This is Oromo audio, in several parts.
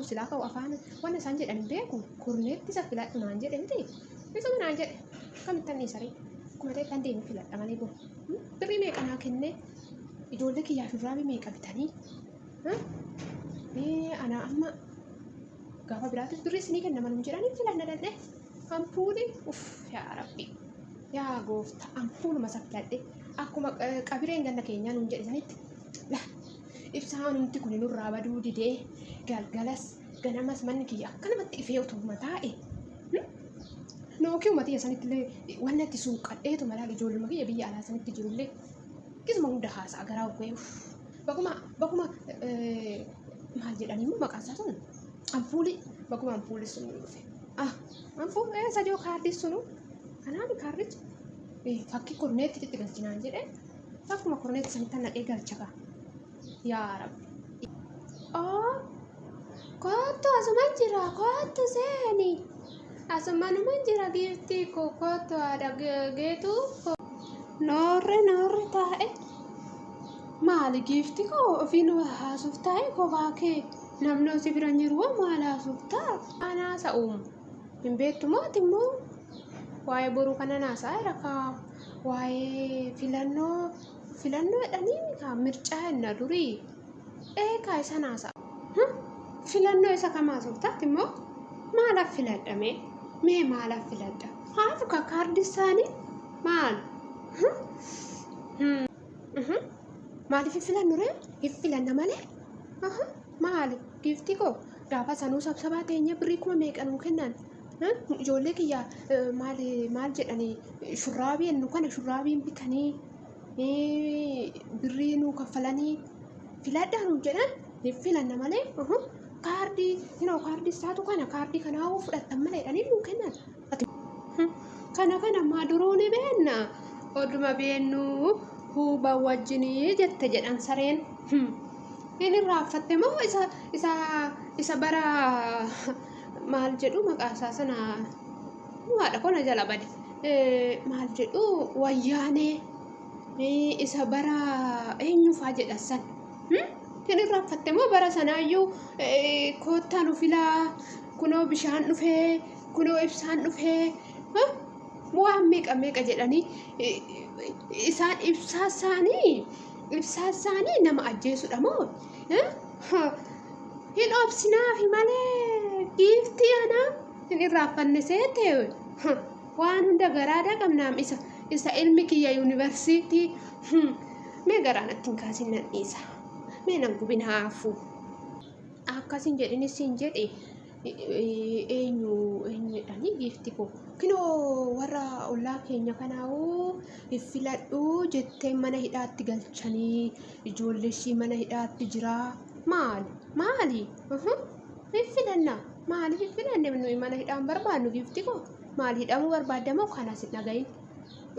Silaa ka'u afaan wanna isaan jedhan hin beeku. Kurneetti isa filadhu naan jedhe miti. Isuma naan jedhe. Akkamittan dhiisaree? Akkuma ta'e tan deemee filadha malee boru. Birrii meeqa naa kennee ijoollee kiyyaa shurraabii meeqa bitanii? Ana amma gaafa biraattis birrii isinii kenna manum jedhanii filanna dandhee. Ampuulii uff yaa rabbi yaa goofta ampuuluma isa filadhe akkuma qabireen ganda keenyaa nuun jedhe sanitti la ibsaanumti kun nurraa baduu didee galgalas ganamas manni kiyya akkanumatti ifee utuma taa'e. Nookiyuma tiyya sanitti illee wanna itti suuqqadheetu malaal ijoolluma kiyya biyya alaa sanitti jirullee gisuma hunda haasa'a garaa uffee uff bakuma bakuma maal jedhanii immoo maqaan isaa sun ampuulii bakuma ampuulii sun nu dhufe. Ah ampuul eessa jiru kaardii sunu kanaan kaardichi fakkii korneetti itti galchinaan jedhe akkuma korneetti sanitti naqee galcha kaa yaa rabbi. Oo kottu asuma jira kottu seeni asumanuma jira giiftii koo kottu haadha geetuu noorre noorre taa'e maali giifti koo ofiin haasuuf taa'e kophaa kee namni si bira hin jiru maal haasoftaa? An haasa'u hin beektu moo ati immoo waa'ee boruu kanan haasa'aa jira kaa waa'ee filannoo filannoo jedhanii kaa mircaa jenna durii ee kaa isan haasa'a. Filannoo isa kam haasofta ati immoo maalaaf filadha mee mee maalaaf filadha haafu kaa kaardi isaanii maal maaliif hin filannu ree hin filanna malee maali giiftii koo gaafa sanuu sabsabaa teenya birrii kuma meeqa nuu kennan ijoollee kiyya maal maal jedhanii shurraabii nu kana shurraabiin bitanii birrii nuu kaffalanii filadhaa nuun jedhan hin filanna malee kaardii hinoo kaardii isaatu kana kaardii kanaa hoo fudhattan malee jedhanii nuu kennan. Kana kana ammaa duruu ni beenna oduma beennuu huuba wajjinii jette jedhan sareen. Hin irraanfatte moo isa isa isa bara maal jedhu maqaa isaa sana haadha koo na jala bade maal jedhu wayyaanee isa bara eenyufaa jedhan san hin irraanfatte moo bara sanaayyuu koottaa nu filaa kunoo bishaan dhufee kunoo ibsaan dhufee waan meeqa meeqa jedhanii isaan ibsaa isaanii ibsaa isaanii nama ajjeesudha moo hin obsinaafi malee giiftii anaa hin irraanfanne seete waan hunda garaadhaa qabnaam isa isa ilmi kiyya yuunivarsiitii mee garaa natti hin kaasin nan dhiisa mee nan gubin haafu akkas hin jedhinis hin jedhe eenyu eenyu jedhanii giifti koo kinoo warra ollaa keenya kanaa'uu hin filadhu jettee mana hidhaatti galchanii ijoollee ishii mana hidhaatti jira maali maali hin filanna maaliif hin filanne nuyi mana hidhaan barbaannu giifti koo maal hidhamuu barbaadda moo kanas hin dhagahin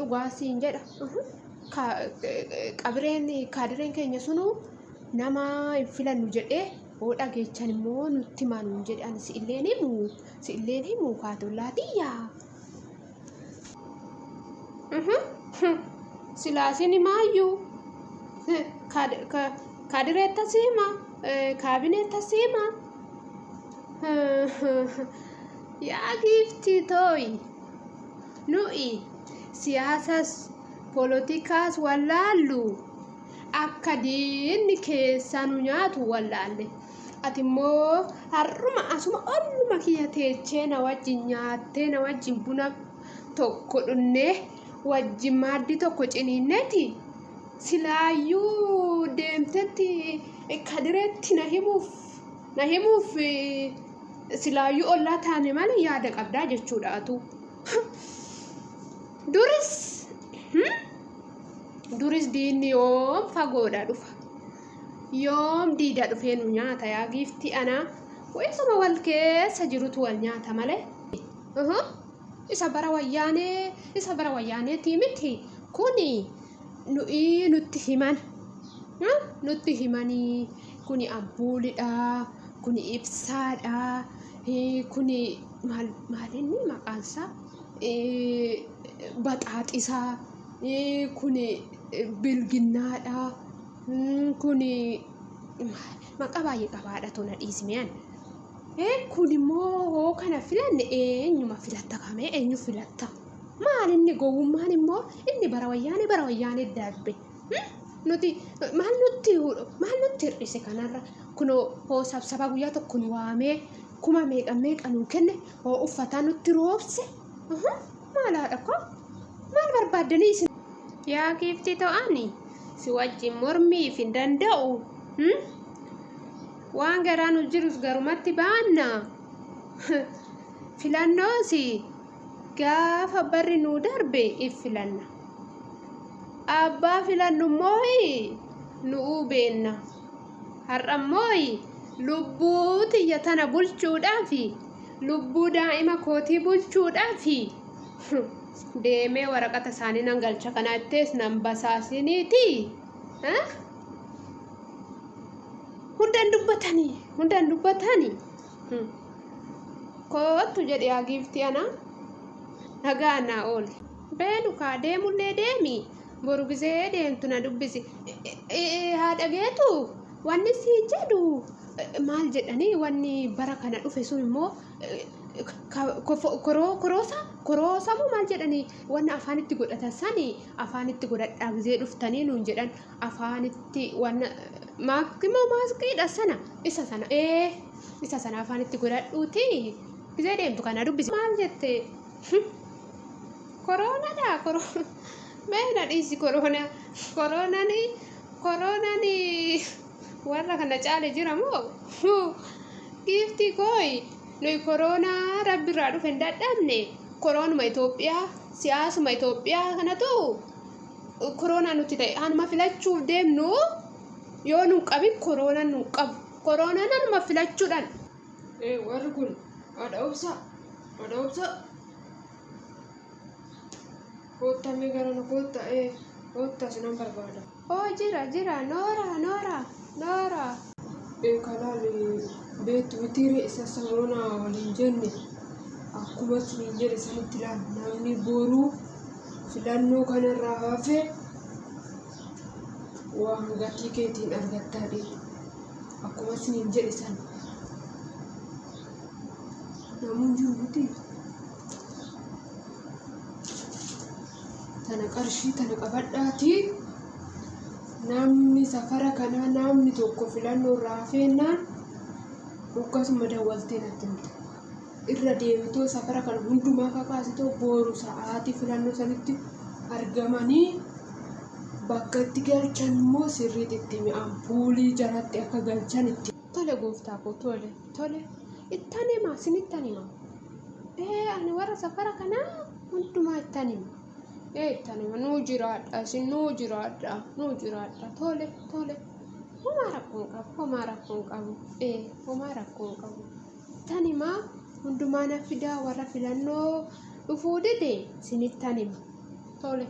dhugaa siin jedha qabireen kaadireen keenya sunuu nama hin filannu jedhee hoo dhageechan immoo nutti himaa nuun jedhe ani si'illeen himu si'illeen himu kaatollaa tiyya. Silaa isin himaayyuu kaadireetta si hima kaabineetta si hima. Yaa giiftii tooyi nuyi siyaasas poolotikaas wallaallu. Akka diinni keessaa nu nyaatu wallaalle. Ati immoo har'uma asuma olluma kiyya teechee na wajjin nyaattee na wajjin buna tokko dhunnee wajjin maaddii tokko ciniinneeti silaayyuu deemtetti kadireetti na himuuf na himuuf silaayyuu ollaa taane malee yaada qabdaa jechuudha atuu. Duris Duris diinni yoom fagoodha dhufa. Yoom diida dhufee nu nyaata yaa giiftii anaa. Isuma wal keessa jirutu wal nyaata malee. Isa bara wayyaanee isa bara wayyaaneetii miti kuni nuyi nutti himan. Nutti himanii kuni ampuulidha kuni ibsaadha kuni maal maalinni maqaansaa baxaaxisaa kun bilginnaadha kun maqaa baay'ee qabaadha tona dhiismiyaan Kun immoo hoo kana filanne eenyuma filatta kamee eenyu filatta? Maal inni gowwummaan immoo inni bara wayyaanee bara wayyaanee darbe. Nuti maal nutti maal nutti hir'ise kanarra kunoo hoo sabsabaa guyyaa tokko nu waamee kuma meeqa meeqa nuu kenne hoo uffataa nutti roobse. Maal haadha koo maal barbaaddanii isin? Yaa giiftii ta'ani si wajjin mormiif hin danda'u. Waan garaa nu jirus garumatti baanna. Filannoos gaafa barri nuu darbe if filanna. Abbaa filannu immoo nu'uu beenna. Har'a immoo lubbuu tiyya tana bulchuudhaaf lubbuu daa'ima kootii bulchuudhaaf deemee waraqata isaanii nan galcha kana ittees nan basaasiniiti. Hundaan dubbatanii hundaan dubbatanii koottu jedhe yaa giiftii ana nagaa naa ooli. Beelu kaa deemullee deemi boru gizee deemtu na dubbisi. Haadha geetu wanni siin jedhu maal jedhanii wanni bara kana dhufe sun immoo koroosa koroosa moo maal jedhanii wanna afaanitti godhatan sani afaanitti godhadhaa gizee dhuftanii nuun jedhan afaanitti wanna maaskii moo maaskiidha sana isa sana ee isa sana afaanitti godhadhuuti gizee deemtu kana dubbisi maal jette koroonaadha koroona mee na dhiisi koroona koroonaan koroonaan warra kana caale jira moo giiftii kooyi nuyi koroonaa rabbirraa dhufe hin dadhabne koroonuma Itoophiyaa siyaasuma Itoophiyaa kanatu koroonaa nutti ta'e anuma filachuuf deemnu yoo nun qabin koroonaan nun qabu koroonaan anuma filachuudhaan. Warri kun haadha obsaa haadha obsaa koottaa mee gara na koottaa koottaa sinan barbaada. Oo jira jira noora noora noora. Kalaal beektu mitiire isa samoona waliin jenne akkuma isiniin jedhe sanitti ilaali namni boruu filannoo kanarraa hafe waan gatii keetiin argattaa dhiiru akkuma isiniin jedhe sana namuun jiru miti tana qarshii tana qabadhaatii namni safara kanaa namni tokko filannoo irraa hafeennaan akkasuma dawwaltee natti himta. Irra deebitoo safara kana hundumaa kakaasitoo booru sa'aatii filannoo sanitti argamanii bakka itti galchan immoo sirriitti itti himi ampuulii jalatti akka galchan itti. Tole gooftaa koo tole tole ittan hima sinittan hima. Ee ani warra safara kanaa hundumaa ittan hima. Ee ittan hima nuu jiraadha isin nuu jiraadha nuu jiraadha tole tole homaa rakkoo hin qabu homaa rakkoo hin qabu ee homaa rakkoo hin qabu. Ittan hima hundumaa na fidaa warra filannoo dhufuu dide sinittan hima tole.